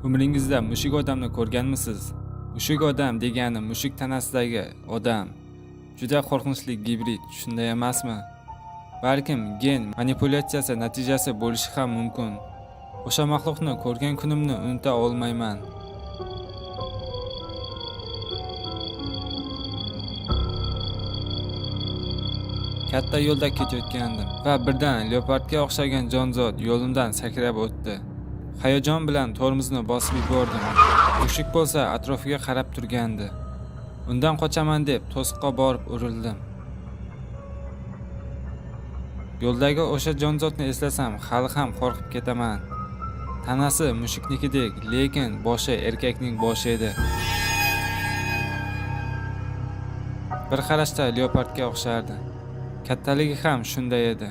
Umringizda mushuk odamni ko'rganmisiz? Mushuk odam degani mushuk tanasidagi odam. Juda qo'rqinchli gibrid, shunday emasmi? Balkim gen manipulyatsiyasi natijasi bo'lishi ham mumkin. O'sha maxluqni ko'rgan kunimni unuta olmayman. Katta yo'lda ketayotgandim va birdan leopardga o'xshagan jonzot yo'limdan sakrab o'tdi. Hayajon bilan tormozni bosib yubordim. Mushuk bo'lsa atrofiga qarab turgandi. Undan qochaman deb to'siqqa borib urildim. Yo'ldagi o'sha jonzotni eslasam hali ham qo'rqib ketaman. Tanasi mushuknikidek, lekin boshi erkakning boshi edi. Bir qarashda leopardga o'xshardi. Kattaligi ham shunday edi.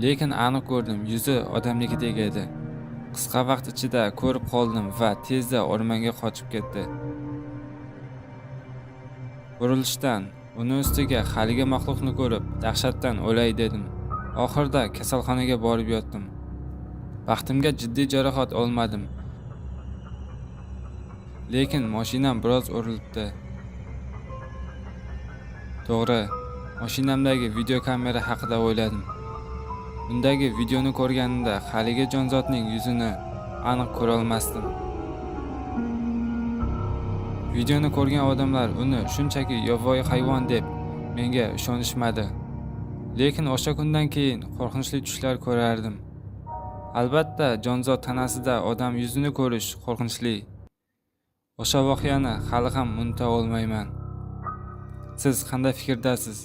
Lekin aniq ko'rdim, yuzi odamnikidek edi. Qisqa vaqt ichida ko'rib qoldim va tezda o'rmonga qochib ketdi. Burilishdan uni ustiga haligi maxluqni ko'rib, dahshatdan o'lay dedim. Oxirida kasalxonaga borib yotdim. Baxtimga jiddiy jarohat olmadim. Lekin mashinam biroz urilibdi. To'g'ri, mashinamdagi videokamera haqida o'yladim. Undagi videoni ko'rganimda haligi jonzotning yuzini aniq ko'rolmasdim. Videoni ko'rgan odamlar uni shunchaki yovvoyi hayvon deb menga ishonishmadi. Lekin o'sha kundan keyin qo'rqinchli tushlar ko'rardim. Albatta, jonzot tanasida odam yuzini ko'rish qo'rqinchli. O'sha voqeani hali ham unuta olmayman. Siz qanday fikrdasiz?